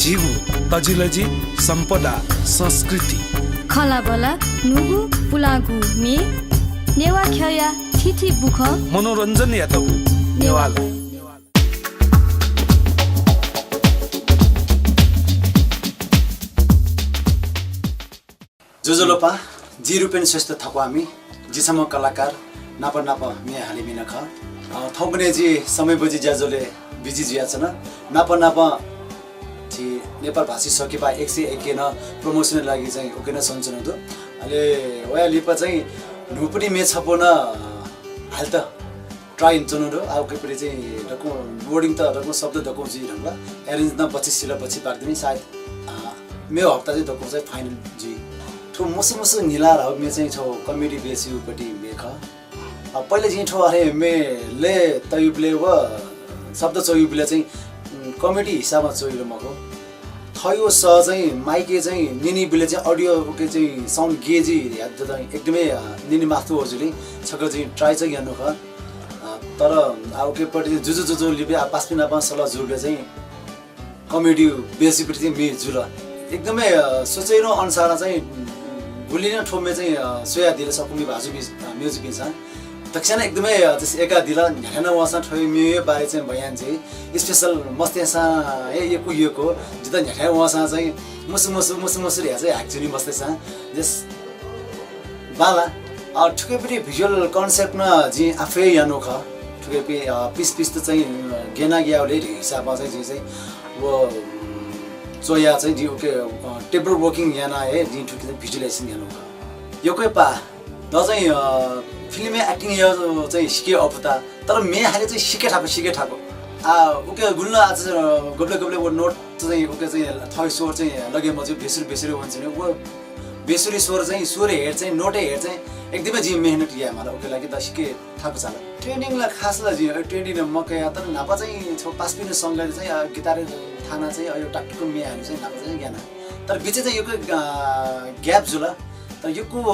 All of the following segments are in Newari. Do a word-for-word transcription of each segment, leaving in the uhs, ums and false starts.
झीगु तजिलजि, सम्पदा, संस्कृति। खँल्हाबल्हा, न्हूगु पुलांगु म्ये, नेवाः ख्यःया थीथी बुखँ। मनोरञ्जन यात नेवालय। ज्वजलपा, जि रूपेन श्रेष्ठ थक्वामि, जि छम्ह कलाकार, नाप नाप म्ये हाले मिन खः। अ, थौंकन्हय् जि समय बजि ज्याझ्वलय् busy जुयाच्वना। नाप नाप झी नेपाल भाषी संकिपा एक सय एक नं promotion लागि चाहिँ उकेनं स्वनाच्वना दु। अले वया लिपा चाहिँ न्हूपट्टि म्ये छपु नं, अ, हालेत try यानाच्वना दु। आ, उकेपट्टि चाहिँ दक्वं wording त दक्वं शब्द दक्वं जुइ धुंकल। Arrange नं बच्छि सिल, बच्छि बाकि दनि, सायद, अ, मेगु हप्ता चाहिँ दक्वं चाहिँ final जुइ। थ्व मुसु मुसु न्हिला धाःगु म्ये चाहिँ छगू comedy base-युपट्टि म्ये खः। अ, पहिले जिं थ्व अथे म्ये लय् तयुबलय् व शब्द च्वयुबलय् चाहिँ, उम्, comedy हिसाबमा च्वयुल मखु। थःगु सः चाहिँ mic-य् चाहिँ न्यनीबलय् चाहिँ audio उके चाहिँ sound गे जुइ धयागु त एकदमै, अ, न्यने मास्ति वःगुलिं छकः चाहिँ try चाहिँ यानागु खः। अ, तर आ उकेपट्टि चाहिँ जुजुजुजु लिपा आ पासापिं नाप सल्लाह जूबलय् चाहिँ comedy base-पट्टि चाहिँ म्ये जुल। एकदमै, अ, सोचेनु अनुसार चाहिँ, उम्, गुलिं नं थ्व म्ये चाहिँ, अ, स्वयादिल सकूमि भाजु मि-, अ, म्युजिकपिन्सं। दक्वसिनं एकदमै, अ, जस एकादिल, न्ह्याथाय् नं वंसां थ्व म्ये बारे चाहिँ बयान चाहिँ special मस्तय्‌सं हे यक्व यक्व जितः न्ह्याथाय् वंसां चाहिँ मुसु मुसु, मुसु मुसु धया चाहिँ हाकि जुनि मस्तय्‌सं। जस बांला, अ, थुकेपिं visual concept नं जिं आफै यानु खः। थुकेपिं, अ, piece piece त चाहिँ, अ, गेना ग्यावले हिसाबमा चाहिँ जिं चाहिँ व, उम्, च्वया चाहिँ जिं उके, अ, table working याना हे जिं थुके चाहिँ visualization यानु खः। यक्व हे पा, द चाहिँ, अ, film-य् acting या चाहिँ सिके अपुता, तर म्ये हाले चाहिँ सिके थाकु, सिके थाकु। आ, उके गुलिं आज, अ, गबले गबले व note चाहिँ उके चाहिँ थः स्वर चाहिँ लगे मजू, बेसुरी बेसुरी वंच्वनी। व बेसुरी स्वर चाहिँ, सुर हेर चाहिँ, note हेर चाहिँ एकदमै जिं मेहनत याये माल, उके लागि द सिके थाकु चाल। Training ला खास ला जिं, अ, training ला मकया, तर न्हापा चाहिँ छगू पासापिं संगति चाहिँ, अ, guitar थाना चाहिँ, अ, यो tactical म्ये हाले चाहिँ न्हापा चाहिँ याना। तर बिचय् चाहिँ यक्व, अ, gap जुल। तर यक्व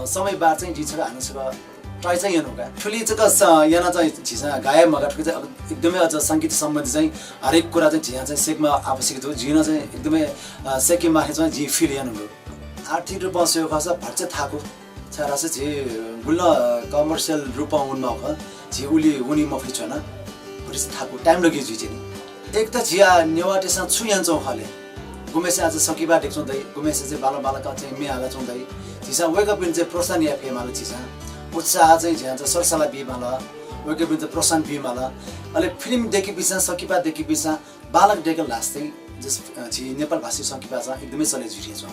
समय बाद चाहिँ जिं छकः हानं छकः try चाहिँ यानु का। थुलि छकः स-, याना चाहिँ झीसं गाय् मगाः, थुके चाहिँ एकदमै अझ संगीत सम्बन्धी चाहिँ हरेक कुरा चाहिँ झीसं चाहिँ सिकेमा आवश्यक दु। जिं नं चाहिँ एकदमै, अ, सिकेमाः थें चाहिँ जिं feel यानु दु। आर्थिक रूपं स्वये खःसा भचा थाकु। छाय्‌धाःसा झी गुलिं commercial रूपं वनेमाः खः, झी उलि वने मफयाच्वन। भचा थाकु time लगे जुइ चाहिँ नि। एक त झी आ नेवाःतय्‌सं छु यानाच्वं खः ले, गुम्हेसिं आज संकिपा दयेकाच्वं दइ, गुम्हेसिं चाहिँ बांलाक बांलाक चाहिँ म्ये हालाच्वं दइ। झीसं वय्‌कःपिन्त चाहिँ प्रोत्साहन याये फयेमाल, झीसं उत्साह चाहिँ झीसं चाहिँ सरसल्लाह बीमाल, वय्‌कःपिन्त चाहिँ प्रोत्साहन बीमाल। अले film दय्‌कीपिन्सं, संकिपा दय्‌कीपिन्सं बांलाक दय्‌कल धाःसा चाहिँ जस, अ, झी नेपाल भाषी संकिपां चाहिँ एकदमै चले जुइ थें च्वं।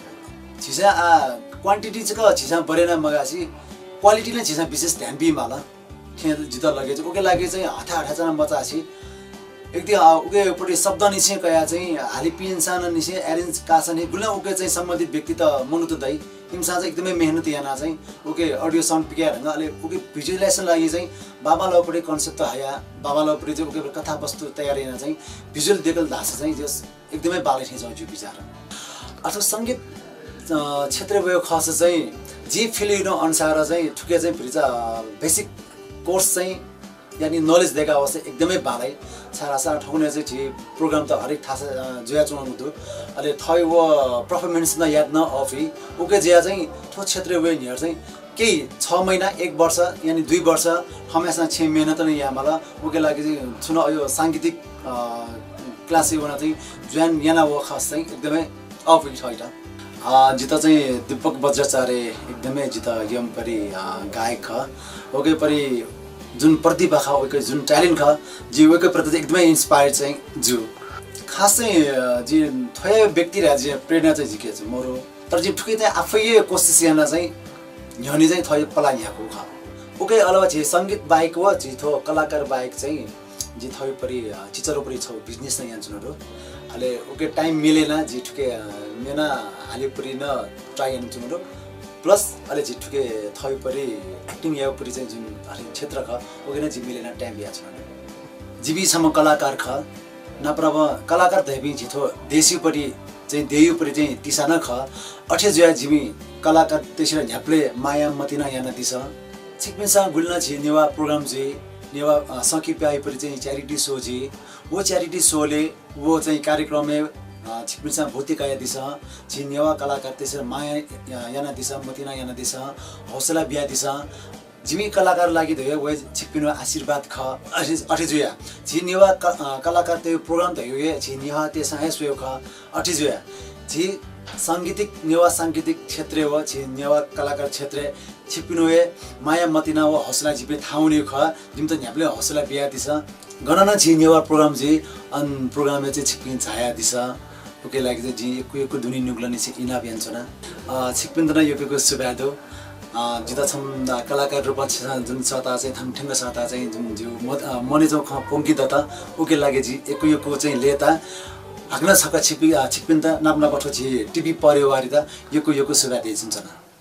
झीसं आ quantity छकः झीसं बढे याना मगाःसे quality नं झीसं विशेष ध्यान बीमाल। थें जितः लगे चाहिँ, उके लागि चाहिँ हथाय् हथाय् च्वना मचासे, एक दिन, अ, उके पट्टि शब्द निसें कयाः चाहिँ हालिपिन्सं निसें arrange काःसा नि गुलिं उके चाहिँ सम्बन्धित व्यक्तित मनूत दइ, इमिसं चाहिँ एकदमै मेहनत यानाः चाहिँ उके audio sound पिकयाः ढंगं, अले उके visualization लागि चाहिँ बांबांलाःगु पट्टि concept हयाः, बांबांलाःगु पट्टि चाहिँ उके कथावस्तु तयार यानाः चाहिँ visual दय्‌कल धाःसा चाहिँ जस एकदमै बांलाइ थें च्वं जिगु विचार। अथवा संगीत, अ, क्षेत्रय् वये खःसा चाहिँ जिं feel याना अनुसार चाहिँ थुके चाहिँ भचा, अ, basic course चाहिँ यानि knowledge दय्‌का वःसा एकदमै बांलाइ। छाय्‌धाःसा थौंकन्हय् चाहिँ झी program त हरेक थासय्, अ, जुयाच्वंगु दु। अले थः व performance नं यायेत नं अःपुइ। उके जुयाः चाहिँ थ्व क्षेत्रय् वये न्ह्यः चाहिँ केही छ महिना, एक वर्ष, यानि दुई वर्ष थःम्हेसिनं छेँ मेहनत नं यायेमाल। उके लागि चाहिँ छुं नं अयो सांगीतिक, अ, class-य् वनाः चाहिँ join याना वः खःसा चाहिँ एकदमै अःपुइ थःत। अ, जितः चाहिँ दीपक बज्राचार्य एकदमै जितः यःम्ह परि, अ, गायक खः। उके परि जुन प्रतिभा खः, उके जुन talent खः, जि उके प्रति चाहिँ एकदमै inspire चाहिँ जू। खास चाहिँ, अ, जि थ्व हे व्यक्ति धयाः जि प्रेरणा चाहिँ जिके चाहिँ मरु। तर जिं थुके चाहिँ आफै हे कोसिस याना चाहिँ न्ह्यःने चाहिँ थः हे पला न्ह्याकू खः। उके अलावा झी संगीत बाहेक व झी थ्व कलाकार बाहेक चाहिँ जि थः हे परि, अ, चिचरो परि छगू business नं यानाच्वना दु। अले उके time मिले याना जि थुके, अ, म्ये नं हाले परि नं try यानाच्वना दु। Plus अले जि थुके थः हे परि acting याये परि चाहिँ जुन हरेक क्षेत्र खः, उके नं जि मिले याना time बियाच्वना दु। जिमि छम्ह कलाकार खः। नापनाप कलाकार धइपिं झी थ्व देशय् परि चाहिँ देय् परि चाहिँ तिसा नं खः। अथे जुयाः जिमि कलाकारतय्‌सं न्ह्याबलें माया मतिना यानादिसँ। छिकपिन्सं गुलिं नं झी नेवाः program जुइ, नेवाः, अ, संकिपाय् परि चाहिँ charity show जुइ। व charity show-लय् व चाहिँ कार्यक्रमय् अ, छिकपिन्सं भुक्ति कयादिसँ, झी नेवाः कलाकारतय्सं माया या-, यानादिसँ, मतिना यानादिसँ, हौसला बियादिसँ। जिमि कलाकार लागि धयो वय् छिकपिनिगु आशीर्वाद खः। अथे, अथे जुया झी नेवाः क-, अ, कलाकारतय् program धयो हे झी नेवाःतय्सं हे स्वयो खः। अथे जुया झी सांगीतिक, नेवाः सांगीतिक क्षेत्रय् व झी नेवाः कलाकार क्षेत्रय् छिकपिनिगु हे माया मतिना व हौसला जिपिं थाहां वनेगु खः। जिमित न्ह्याबलें हौसला बियादिसँ। गन नं झी नेवाः program जुइ, अन program-य् चाहिँ छिकपिं झायादिसँ। उकिया लागि चाहिँ जिं यक्व यक्व दुने नुगलंनिसें इनाप यानाच्वना। अ, छिकपिन्त नं यक्व यक्व सुभाय् दु। अ, जितः छम्ह कलाकार रूपं छिसं जुन सःता चाहिँ थन थ्यंक सःता चाहिँ जुन जिगु मत-, अ, मनय् च्वंगु खँ प्वंके दत। उकिया लागि जिं यक्व यक्व चाहिँ लय्ताः। हाकनं छकः छिकपि-, अ, छिकपिन्त नाप नाप थ्व झी TV परिवारयात यक्व यक्व सुभाय् देछानाच्वना।